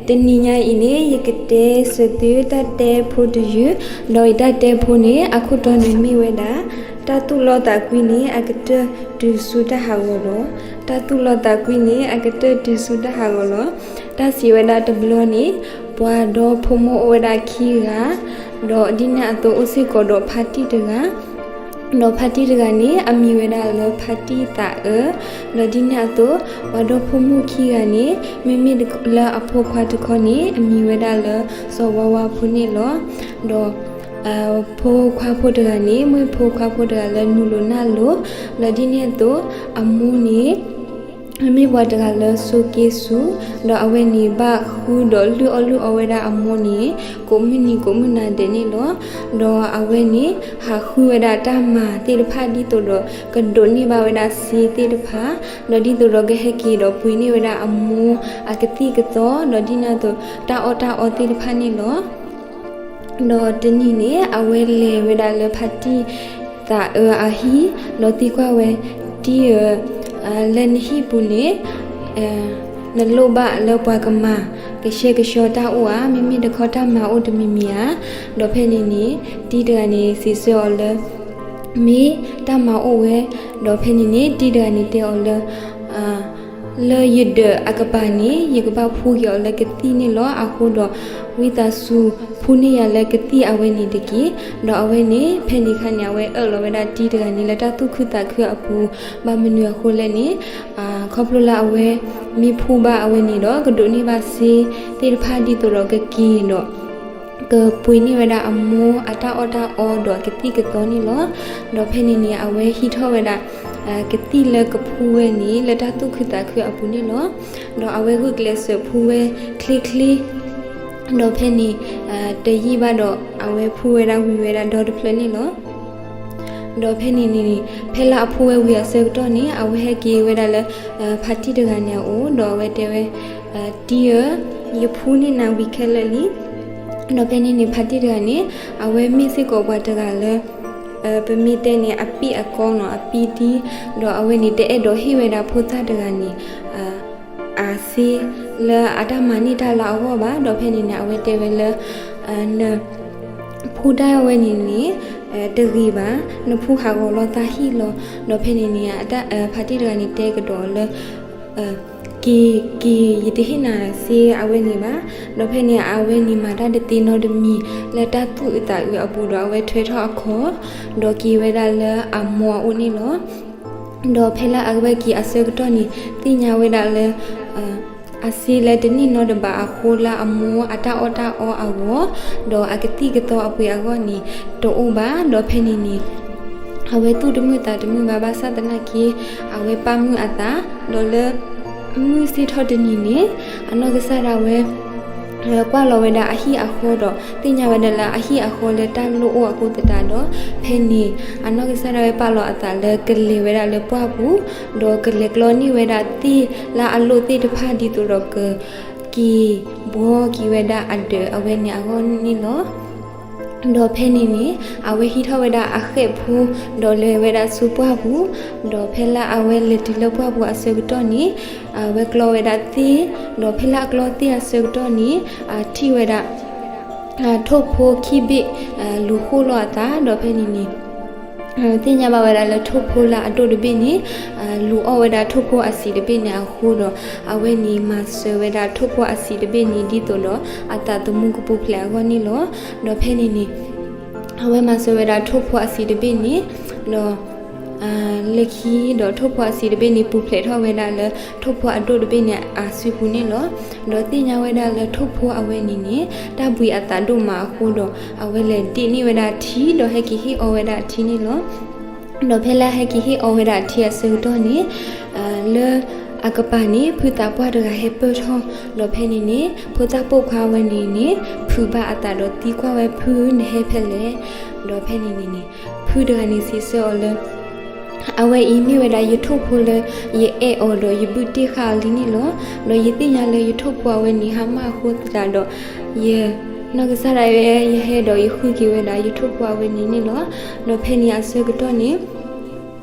တနံၤညါအံၤန့ၣ် ယကတဲစၢၤသုတၢ်တဲဖိတယုၢ်, ဒီးယတၢ်တဲဖိန့ၣ် အခိၣ်တီန့ၣ်မ့ၢ်ဝဲဒၣ် တၢ်သူၣ်လီသးကွံန့ၣ် အကတၢၢ်တုၤဆူတၢ်ဟးဂီၤလီၤ. တၢ်သူၣ်လီသးကွံန့ၣ် အကတၢၢ်တုၤဆူတၢ်ဟးဂီၤလီၤ. တၢ်စံးဝဲဒၣ်တဘျီန့ၣ် ပှၤဒီဖိမိၢ်အိၣ်ဝဲဒၣ်ခံဂၤ, ဒီးဒ်န့ၣ်အသိးအိၣ်စ့ၢ်ကီးဒီးဖါတံၢ်တဂၤ ဒီးဖါတံၢ်တဂၤန့ၣ် အမံၤဝဲဒၣ်လၢဖါတံၢ်သးအၢ, ဒီးဒ်န့ၣ်အသိး ပှၤဒီဖိမိၢ်ခံဂၤန့ၣ် မ့မ့ၢ်လၢအဖိခွါတခီန့ၣ် အမံၤဝဲဒၣ်လၢစီၤဝါဝါဖိန့ၣ်လီၤ. ဒီး ဖိခွါဖိတဂၤန့ၣ် မ့ၢ်ဖိခွါဖိတဂၤလၢနူၤလိၤနၢ်လိၤ, ဒီးဒ်န့ၣ်အသိး အမိၢ်န့ၣ် မ့ၢ်ပှၤတဂၤလၢဆိးက့ဆူၣ်, ဒီးအဝဲန့ၣ်ဘၣ်ဃုဒီးလုၢ်အီၣ်လုၢ်အီဝဲဒၣ်အမိၢ်န့ၣ် ကိးမုၢ်နံၤကိးမုၢ်နၤဒဲးန့ၣ်လီၤ. ဒီးအဝဲန့ၣ် ဟးဃုဝဲဒၣ်တၢ်မၤသ့ၣ်တဖၣ်ဒ်သိးဒီး ကဒိးန့ၢ်ဘၣ်ဝဲဒၣ်စ့သ့ၣ်တဖၣ်, ဒီးဒ်သိးဒီးကဟဲက့ၤဒီးပှ့ၤန့ၢ်ဝဲဒၣ်အမိၢ်အကသံၣ်ကသီ, ဒီးဒ်န့ၣ်အသိး တၢ်အီၣ်တၢ်အီသ့ၣ်တဖၣ်န့ၣ်လီၤ. ဒီးတနံၤန့ၣ် အဝဲလဲၤဝဲဒၣ်လၢဖါတံၢ်သးအၢအဟံၣ်, ဒီးသံကွၢ်ဝဲ, တံၢ်ဧၢ, လၢနဟံၣ်ပူၤန့ၣ် နလိၣ်ဘၣ်လၢပှၤကမၤကဆှဲကဆှီတၢ်အိၣ်ဧါ, မ့မ့ၢ်တခီတၢ်မၤအိၣ်တမံၤမံၤဧါ. ဒီးဖဲန့ၣ်န့ၣ် တံၢ်တဂၤန့ၣ် စံးဆၢအီၤလၢ မ့ၢ်တၢ်မၤအိၣ်ဝဲ, ဒီးဖဲန့ၣ်န့ၣ် တံၢ်တဂၤန့ၣ်တဲအီၤလၢ လၢယဒၢးအကပၤန့ၣ် ယကဘၣ်ဖှူက့ၤအီၤလၢကသံၣ်န့ၣ်လီၤ. အဃိဒီး ဝံသးစူၤဖှူန့ၢ်ယၤလၢကသံၣ်အဝဲန့ၣ်တက့ၢ်. ဒီးအဝဲန့ၣ် ဖဲန့ၣ်အခါန့ၣ် အဝဲအၢၣ်လီၤဝဲဒၣ်တံၢ်တဂၤန့ၣ် လၢတၢ်သူၣ်ခုသးခုအပူၤ, ဘၣ်မနုၤအဃိလဲၣ်န့ၣ် ခီဖျိလၢအဝဲမ့ၢ်ဖှူဘၣ်အဝဲန့ၣ်ဒီး ကဒိးန့ၢ်ဘၣ်စ့သ့ၣ်တဖၣ်ဒ်သိးဒီးကက့ၤဒီး ကပှ့ၤန့ၢ်ဝဲဒၣ်အမိၢ်အတၢ်အီၣ်တၢ်အီဒီးအကသံၣ်ကသီန့ၣ်လီၤ. ဒီးဖဲန့ၣ်န့ၣ် အဝဲဟံးထီၣ်ဝဲဒၣ် ကသံၣ်လၢကဖှူဝဲန့ၣ် လၢတၢ်သူၣ်ခုသးခုအပူၤန့ၣ်လီၤ. ဒီးအဝဲဂုာ်ကျဲးစၢးဖှူဝဲချ့ချ့, ဒီးဖဲန့ၣ် တယံာ်ဘၣ်ဒီး အဝဲဖှူဝဲဒၣ်ဝံၤဝဲဒၣ်ဒီတဖျၢၣ်န့ၣ်လီၤ. ဒီးဖဲန့ၣ်န့ၣ် ဖဲလၢအဖှူဝဲဝံၤအဆၢကတီၢ်န့ၣ် အဝဲဟဲက့ၤဝဲဒၣ်လၢ ဖါတံၢ်တဂၤန့ၣ်အအိၣ်, ဒီးအဝဲတဲဝဲ တံၢ်ဧၢ, ယဖှူန့ၢ်နၤဝံၤခဲလၢာ်လံ. ဒီးဖဲန့ၣ်န့ၣ် ဖါတံၢ်တဂၤန့ၣ် အဝဲမ့ၢ်စ့ၢ်ကီးပှၤတဂၤလၢ ပမ့ၢ်တဲန့ၣ် အပံၣ်အကီနီၤ အပံၣ်ဒံ, ဒီးအဝဲန့ၣ် တအဲၣ်ဒိးဟ့ၣ်ဝဲဒၣ်ဖိသၣ်တဂၤန့ၣ် အစ့လၢအတၢ်မၤန့ၢ်တၢ်လၢအဂီၢ်ဘၣ်. ဒီးဖဲန့ၣ်န့ၣ် အဝဲတဲဝဲလၢ နဖှူတၢ်ဝဲန့ၣ်န့ၣ် တဂ့ၤဘၣ်, နဖှူဟးဂီၤလီၤသးဟံၣ်လီၤ. ဒီးဖဲန့ၣ်န့ၣ် ဖါတံၢ်တဂၤန့ၣ် တဲကဒီးလၢ က့ၤက့ၤ ယတဟ့ၣ်နၤစ့အဝဲန့ၣ်ဘၣ်. ဒီးဖဲန့ၣ် အဝဲန့ၣ်မၤတၢ်တသ့နီတမံၤ လၢတၢ်သူၣ်အုးသးအုးအပူၤဒီး အဝဲထွဲထီၣ်အခီၣ်, ဒီးက့ၤဝဲဒၣ်လၢအမိၢ်အအိၣ်န့ၣ်လီၤ. ဒီးဖဲလၢအဝဲက့ၤအဆၢကတီၢ်န့ၣ် သ့ၣ်ညါဝဲဒၣ်လၢ အစ့လၢတန့ၢ်နီတဘးအဃိ လၢအမိၢ်အတၢ်အီၣ်တၢ်အီအဂီၢ်, ဒီးအကသံၣ်ကသီအပှ့ၤအဂီၢ်န့ၣ် တအိၣ်ဘၣ်. ဒီးဖဲန့ၣ်န့ၣ် အဝဲသူၣ်တမုာ်သးတမုာ်ဘၣ် ဘၣ်ဆၣ်သနာ်က့ အဝဲပာ်မုာ်အသး, ဒီးလၢ မုၢ်ဆ့ၣ်ထီၣ်တနံၤန့ၣ် အနီၢ်ကစၢ်ဒၣ်ဝဲ ကွၢ်လီၤဝဲဒၣ်အဟံၣ်အဃီဒီး သ့ၣ်ညါဝဲဒၣ်လၢအဟံၣ်အဃီလၢတၢ်လိၣ်အိၣ်အဃိသတးဒီး ဖဲန့ၣ် အနီၢ်ကစၢ်ဒၣ်ဝဲပာ်လီၤအသးလၢကလဲၤဝဲဒၣ်လၢပှၢ်ပူၤ, ဒီးကလဲၤကျီန့ၢ်ဝဲဒၣ်သ့ၣ်လၢအလိၣ်သ့ၣ်တဖၣ် ဒ်သိးဒီးကက့ၤဘှီက့ၤဝဲဒၣ်အဒၢးအဝဲန့ၣ်အဂီၢ်န့ၣ်လီၤ. ဒီးဖဲန့ၣ်န့ၣ် အဝဲဟံးထီၣ်ဝဲဒၣ်အဃဲၣ်ဖိ ဒီးလဲၤဝဲဒၣ်ဆူပှၢ်ပူၤ, ဒီးဖဲလၢအဝဲလဲၤတုၤလၢပှၢ်ပူၤအဆၢကတီၢ်န့ၣ် အဝဲကျီဝဲဒၣ်သ့ၣ်, ဒီးဖဲလၢအကျီသ့ၣ်အဆၢကတီၢ်န့ၣ် အထံၣ်ဝဲဒၣ် ထိၣ်ဖိခံဘ့ၣ် လူၤဃိၣ်လီၤအသး, ဒီးဖဲန့ၣ်န့ၣ် သ့ၣ်ညါဘၣ်ဝဲဒၣ်လၢထိၣ်ဖိလၢအဒိၣ်တဘ့ၣ်န့ၣ် လူၤအီၣ်ဝဲဒၣ်ထိၣ်ဖိအဆံးတဘ့ၣ်န့ၣ်အဃိဒီး အဝဲန့ၣ်မၤစၢၤဝဲဒၣ်ထိၣ်ဖိအဆံးတဘ့ၣ်န့ၣ် ဒ်သိးဒီးအသးသမူကပူၤဖျဲးအဂီၢ်န့ၣ်လီၤ. ဒီးဖဲန့ၣ်န့ၣ် အဝဲမၤစၢၤဝဲဒၣ်ထိၣ်ဖိအဆံးတဘ့ၣ်န့ၣ် ဒီး လၢခံဒီးထိၣ်ဖိအဆံးတဘ့ၣ်န့ၣ် ပူၤဖျဲးထီၣ်ဝဲဒၣ်လၢထိၣ်ဖိအဒိၣ်တဘ့ၣ်န့ၣ်အစုပူၤန့ၣ်လီၤ. ဒီးသ့ၣ်ညါဝဲဒၣ်လၢထိၣ်ဖိအဝဲန့ၣ်န့ၣ် တၢ်ဘှံးအသးဒိၣ်မးအဃိဒီး အဝဲလဲၤဒ့ၣ်န့ၢ်ဝဲဒၣ်ထံ ဒီးဟဲက့ၤဟ့ၣ်အီဝဲဒၣ်ထံန့ၣ်လီၤ. ဒီးဖဲလၢအဟဲက့ၤဟ့ၣ်အီဝဲဒၣ်ထံအဆၢကတီၢ်န့ၣ် လၢအကပၤန့ၣ် ဖုသးပှၢ်တဂၤဟဲပၢၢ်ထီၣ်, ဒီးဖဲန့ၣ်န့ၣ် ဖိသၣ်ပိာ်ခွါဝဲန့ၣ်န့ၣ် ဖုးဘၣ်အသးဒီးသံကွၢ်ဝဲ ဖု နဟဲဖဲလဲၣ်. ဒီးဖဲန့ၣ်န့ၣ်န့ၣ် ဖုတဂၤန့ၣ်စံးဆၢအီၤလၢ အဝဲအံၤမ့ၢ်ဝဲဒၣ်ယထိၣ်ဖိလၢယအဲၣ်အီၤဒီးယဘုၣ်တ့ၢ်ဃာ်အီၤလံန့ၣ်လီၤ. ဒီးယသ့ၣ်ညါလၢယထိၣ်ဖိအဝဲန့ၣ် ဟါမၢ်အဃိသတးဒီး ယနီၢ်ကစၢ်ဒၣ်ဝဲ ယဟဲဒီးယဃုက့ၤဝဲဒၣ်ယထိၣ်ဖိအဝဲန့ၣ်န့ၣ်လီၤ. ဒီးဖဲန့ၣ်အဆၢကတီၢ်န့ၣ်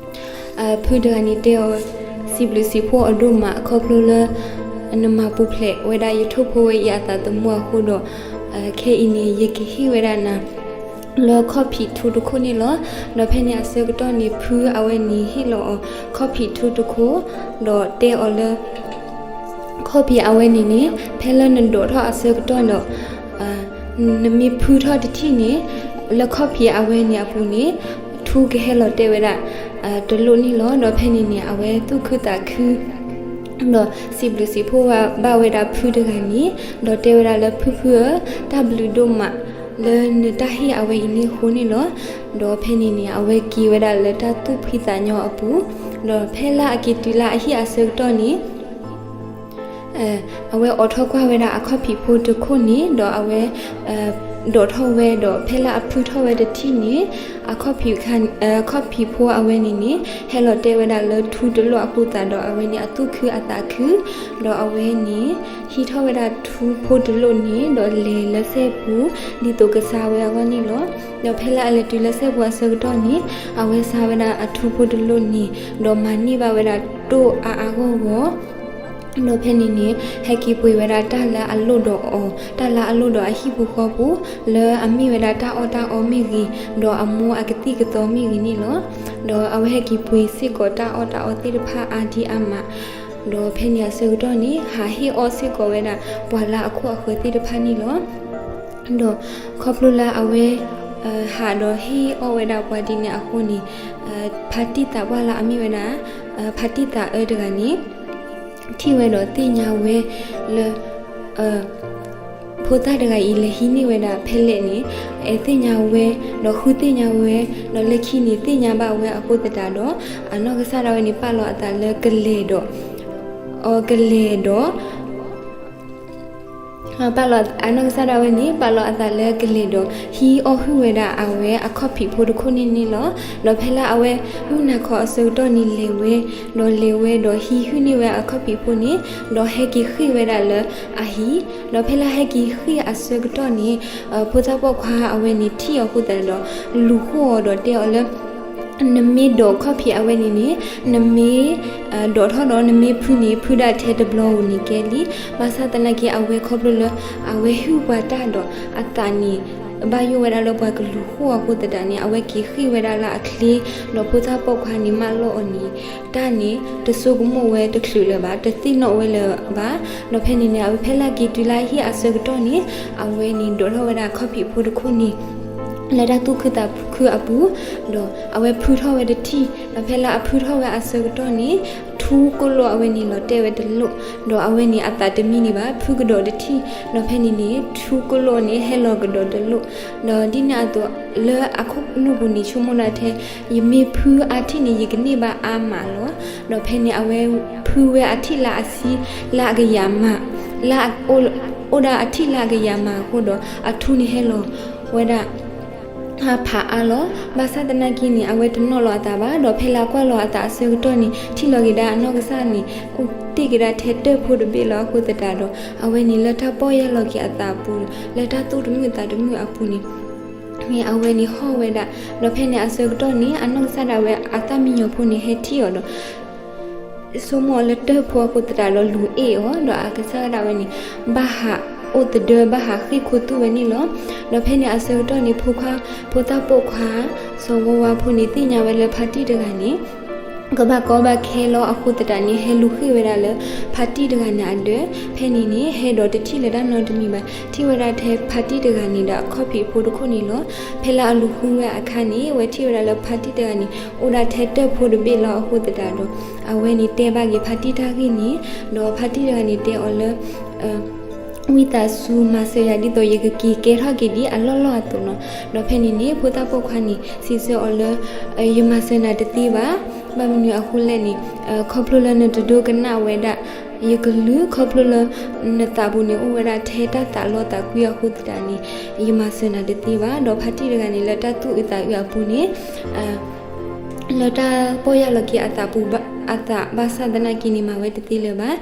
ဖုတဂၤန့ၣ်တဲအီၤ စံးဘျုးစံးဖှိၣ်အီၤဒိၣ်မး ခီဖျိလၢ နမၤပူၤဖျဲးဝဲဒၣ်ယထိၣ်ဖိဝဲအံၤအသးသမူအဃိဒီး, ခဲအံၤန့ၣ် ယကဟ့ၣ်ဝဲဒၣ်နၤ လၢခီၣ်ဖံးထူတခိၣ်န့ၣ်လီၤ. ဒီးဖဲန့ၣ်အဆၢကတီၢ်န့ၣ် ဖုအဝဲန့ၣ်ဟ့ၣ်လီၤအီၤ ခီၣ်ဖံးထူတခိၣ်, ဒီးတဲအီၤလၢ ခီၣ်ဖံးအဝဲန့ၣ်န့ၣ် ဖဲလၢနဒိးထီၣ်အဆၢကတီၢ်ဒီး နမ့ၢ်ဖုထီၣ်တထံၣ်န့ၣ် လၢခီၣ်ဖံးအဝဲန့ၣ်အပူၤန့ၣ် ထူကဟဲလီၤတဲာ်ဝဲဒၣ် တလိၣ်န့ၣ်လီၤ. ဒီးဖဲန့ၣ်န့ၣ် အဝဲသူၣ်ခုသးခု ဒီးစံးဘျုးစံးဖှိၣ်ဘၣ်ဝဲဒၣ်ဖုတဂၤန့ၣ်, ဒီးတဲဝဲဒၣ်လၢဖုဖုဧၢ, တၢ်ဘျုးဒိၣ်မး လၢနတၢ်ဟ့ၣ်အဝဲအံၤန့ၣ်အဃိန့ၣ်လီၤ. ဒီးဖဲန့ၣ်န့ၣ် အဝဲက့ၤဝဲဒၣ်လၢတၢ်သူၣ်ဖှံသးညီအပူၤ, ဒီးဖဲလၢအက့ၤတုၤလၢအဟံၣ်အဆၢကတီၢ်န့ၣ် အဝဲအိးထီၣ်ကွၢ်ဝဲဒၣ်အခီၣ်ဖံးဖိတခိၣ်န့ၣ်, ဒီးအဝဲ ဒိးထီၣ်ဝဲဒီး ဖဲလၢအဖုထီၣ်ဝဲတထံၣ်န့ၣ် အခီၣ်ဖံး အခီၣ်ဖံးဖိအဝဲန့ၣ်န့ၣ် ဟဲလီၤတဲာ်ဝဲဒၣ်လၢထူတလိၣ်အဃိသတးဒီး အဝဲန့ၣ်အသူၣ်ခုအသးခု, ဒီးအဝဲန့ၣ် ဟံးထီၣ်ဝဲဒၣ်ထူဖိတလိၣ်န့ၣ် ဒီးလဲၤလၢစဲပူၤ ဒ်သိးကဆါဝဲအဂီၢ်န့ၣ်လီၤ. ဒီးဖဲလၢအလဲၤတုၤလၢစဲပူၤအဆၢကတီၢ်န့ၣ် အဝဲဆါဝဲဒၣ်အထူဖိတလိၣ်န့ၣ် ဒီးမၤန့ၢ်ဘၣ်ဝဲဒၣ်တိၣ်အါအါဂီၢ်ဂီၢ် ဒီးဖဲန့ၣ်န့ၣ် ဟဲက့ၤပှ့ၤဝဲဒၣ်တၢ်လၢအလိၣ်ဒီးအီၤ, တၢ်လၢအလိၣ်ဒီးအဟံၣ်ပူၤဃီပူၤ, လၢအမ့ၢ်ဝဲဒၣ်တၢ်အီၣ်တၢ်အီမ့ၢ်ဂ့ၤ, ဒီးအမိၢ်အကသံၣ်ကသီမ့ၢ်ဂ့ၤန့ၣ်လီၤ. ဒီးအဝဲဟဲက့ၤပှ့ၤစ့ၢ်ကီးတၢ်အီၣ်တၢ်အီသ့ၣ်တဖၣ်အါဒံအါမး, ဒီးဖဲန့ၣ်အဆၢကတီၢ်န့ၣ် ဟးဟ့ၣ်အီၣ်စ့ၢ်ကီးဝဲဒၣ်ပှၤလၢအခိၣ်အဃၢၤသ့ၣ်တဖၣ်န့ၣ်လီၤ. ဒီးခီဖျိလၢအဝဲ ဟးဒီးဟ့ၣ်အီၣ်ဝဲဒၣ်ပှၤဒ်န့ၣ်အဃိန့ၣ် ဖါတံၢ်သးပှၢ်လၢအမ့ၢ်ဝဲဒၣ် ဖါတံၢ်သးအၢတဂၤန့ၣ် ထံၣ်ဝဲဒီးသ့ၣ်ညါဝဲလၢ ဖိသၣ်တဂၤအံၤလဲၤဟံးန့ၢ်ဝဲဒၣ်ဖဲလဲၣ်န့ၣ် အဲၣ်သ့ၣ်ညါဝဲ, ဒီးဃုသ့ၣ်ညါဝဲ, ဒီးလၢခံန့ၣ်သ့ၣ်ညါဘၣ်ဝဲအဃိသတးဒီး အနီၢ်ကစၢ်ဒၣ်ဝဲန့ၣ် ပာ်လီၤအသးလၢကလဲၤဒီး အီၤကလဲၤဒီး ပာ်လီၤအနီၢ်ကစၢ်ဒၣ်ဝဲန့ၣ် ပာ်လီၤအသးလၢကလဲၤဒီး ဟံးအီၣ်ဟုၣ်ဝဲဒၣ်အဝဲအခီၣ်ဖံးဖိတခိၣ်န့ၣ်န့ၣ်လီၤ. ဒီးဖဲလၢအဝဲမုၢ်နၤခီအဆၢကတီၢ်န့ၣ်လဲၤဝဲ, ဒီးလဲၤဝဲဒီးဟံးဟုၣ်န့ၢ်ဝဲအခီၣ်ဖံးဖိန့ၣ်, ဒီးဟဲက့ၤဃ့ၢ်ဝဲဒၣ်လၢအဟံၣ်, ဒီးဖဲလၢဟဲက့ၤဃ့ၢ်အဆၢကတီၢ်န့ၣ် ဖိသၣ်ပိာ်ခွါအဝဲန့ၣ်ထံၣ်အီၤအဃိသတးဒီး လူၤဃိၣ်အီၤဒီးတဲအီၤလၢ နမ့ၢ်ဒိးခီၣ်ဖံးအဝဲန့ၣ်န့ၣ် နမ့ၢ် ဒိးထီၣ်ဒီးနမ့ၢ်ဖုန့ၣ် ဖုဒၣ်ထဲတဘျီဧိၤန့ၣ်ကဲလံ. ဘၣ်ဆၣ်သနာ်က့ အဝဲခီဖျိလၢ အဝဲဟုၣ်ပှၤတၢ်ဒီးအသးန့ၣ် ဘၣ်ယိၣ်ဝဲဒၣ်လၢပှၤကလူၤဃိၣ်အဃိသတးန့ၣ် အဝဲက့ၤဃ့ၢ်ဝဲဒၣ်လၢအချ့, ဒီးဖိသၣ်ပိာ်ခွါန့ၣ်မၢလီၤအီၤန့ၣ် တၢ်န့ၣ်တဆိကမိၣ်ဝဲတချုးလၢၤဘၣ်, တသ့ၣ်နီၣ်ဝဲလၢၤဘၣ်. ဒီးဖဲန့ၣ်န့ၣ် အဝဲဖဲလၢက့ၤတုၤလၢဟံၣ်အဆၢကတီၢ်န့ၣ် အဝဲန့ၣ်ဒိးထီၣ်ဝဲဒၣ်ခီၣ်ဖံးဖိတခိၣ်န့ၣ် လၢတၢ်သူၣ်ခုသးခုအပူၤ, ဒီးအဝဲဖုထီၣ်ဝဲတထံၣ်, ဒီးဖဲလၢအဖုထီၣ်ဝဲအဆၢကတီၢ်န့ၣ် ထူကိၣ်လိၣ်အဝဲန့ၣ်လီၤတဲာ်ဝဲတလိၣ်, ဒီးအဝဲန့ၣ်အသးတမံန့ၣ်ဘၣ်, ဖုကဒီးတထံၣ်, ဒီးဖဲန့ၣ်န့ၣ် ထူကိၣ်လိၣ်န့ၣ် ဟဲလီၤကဒီးတလိၣ်, ဒီးဒ်န့ၣ်အသိး လၢအခိၣ်နူာ်ပူၤန့ၣ် ဆိကမိၣ်ဒၣ်ထဲ ယမ့ၢ်ဖုအထံၣ်န့ၣ် ယကန့ၢ်ဘၣ်အါမးလီၤ. ဒီးဖဲန့ၣ် အဝဲဖုဝဲအထံၣ်လၢအဆံ လၢအကယၤမး, လၢအအိၣ်ဒၣ်အထံၣ်လၢအကယၤမးအဃိဒီး အထူန့ၣ်ဟဲလီၤဝဲဒၣ် ဖးအါလီၤ. ဘၣ်ဆၣ်သနာ်က့န့ၣ် အဝဲတနီၣ်လီၤအသးဘၣ်, ဒီးဖဲလၢကွၢ်လီၤအသးအဆၢကတီၢ်န့ၣ် ထံၣ်လီၤက့ၤဒၣ်အနီၢ်ကစၢ်န့ၣ် အိၣ်တ့ၢ်က့ၤဒၣ်ထဲတၢၢ်ဖိတဘ့ၣ်လီၤအဃိသတးဒီး အဝဲန့ၣ်လၢတၢ်ပီၢ်ယၢ်လီၤက့ၤအသးအပူၤ, လၢတၢ်သူၣ်တမုာ်သးတမုာ်အပူၤန့ၣ် အဝဲန့ၣ်ဟီၣ်ဝဲဒၣ်, ဒီးဖဲန့ၣ်အဆၢကတီၢ်န့ၣ် အနီၢ်ကစၢ်ဒၣ်ဝဲအသၣ်မံညီၤဖိန့ၣ် ဟဲထံၣ်အီၤဒီး ဆိကမိၣ်အီၤလၢတၢၢ်ဖိအဃိသတးဒီးလူၤအ့ၣ်အီၤ, ဒီးအကစၢ်ဒၣ်ဝဲန့ၣ် ဘၣ်ဟးအိၣ်သဒၢ ဘၣ်ဟးဃ့ၢ်ခိသူၣ်ဝဲန့ၣ်လီၤ. ဒီးဖဲန့ၣ်အဆၢကတီၢ်န့ၣ် ဖိခွါ ဖိသၣ်ပိာ်ခွါ စီၤဝါဝါဖိန့ၣ် သ့ၣ်ညါဝဲလၢဖါတံၢ်တဂၤန့ၣ် ကဘၣ်ကီဘၣ်ခဲလီၤအဃိသတးန့ၣ် ဟဲလူၤဃ့ၢ်ဝဲဒၣ်လၢ ဖါတံၢ်တဂၤန့ၣ်အဒၢး, ဖဲန့ၣ်န့ၣ် ဟဲဒီးတထံၣ်လၢၤတၢ်နီတမံၤဘၣ်, ထံၣ်ဝဲဒၣ်ထဲဖါတံၢ်တဂၤန့ၣ်ဒီးအခီၣ်ဖံးဖိတခိၣ်န့ၣ်လီၤ. ဖဲလၢအလူၤဃုဝဲအခါန့ၣ် အဝဲထံၣ်ဝဲဒၣ်လၢဖါတံၢ်တဂၤန့ၣ် အိၣ်ဒၣ်ထဲတၢၢ်ဖိတဘ့ၣ်လီၤအဃိသတးဒီး အဝဲန့ၣ်တဲဘၣ်က့ၤဖါတံၢ်တၢ်ဂ့ၢ်န့ၣ်, ဒီးဖါတံၢ်တဂၤန့ၣ်တဲအီၤလၢ ဝံသးစူၤမၤစၢၤယၤဒ်သိးယကက့ၤကဲထီၣ်က့ၤဒ်အလီၢ်လီၢ်အသိးနီၤ. ဒီးဖဲန့ၣ်န့ၣ် ဖိသၣ်ပိာ်ခွါန့ၣ် စံးဆၢအီၤလၢ ယမၤစၢၤနၤတသ့ဘၣ်. ဘၣ်မနုၤအဃိလဲၣ်န့ၣ် ခီဖျိလၢနတဒိကနၣ်ဝဲဒၣ် ယကလုၢ်, ခီဖျိလၢနသးပူၤန့ၣ် အိၣ်ဝဲဒၣ်ထဲတၢ်သးလီသးကွံအဃိသတးန့ၣ် ယမၤစၢၤနၤတသ့ဘၣ်. ဒီးဖါတံၢ်တဂၤန့ၣ် လၢတၢ်သူၣ်အုးသးအုးအပူၤန့ၣ် လၢတၢ်ပီၢ်ယၢ်လီၤက့ၤအသးပူၤ အသးဘၣ်ဆၣ်သနာ်က့န့ၣ် မၤဝဲတသ့လၢၤဘၣ်.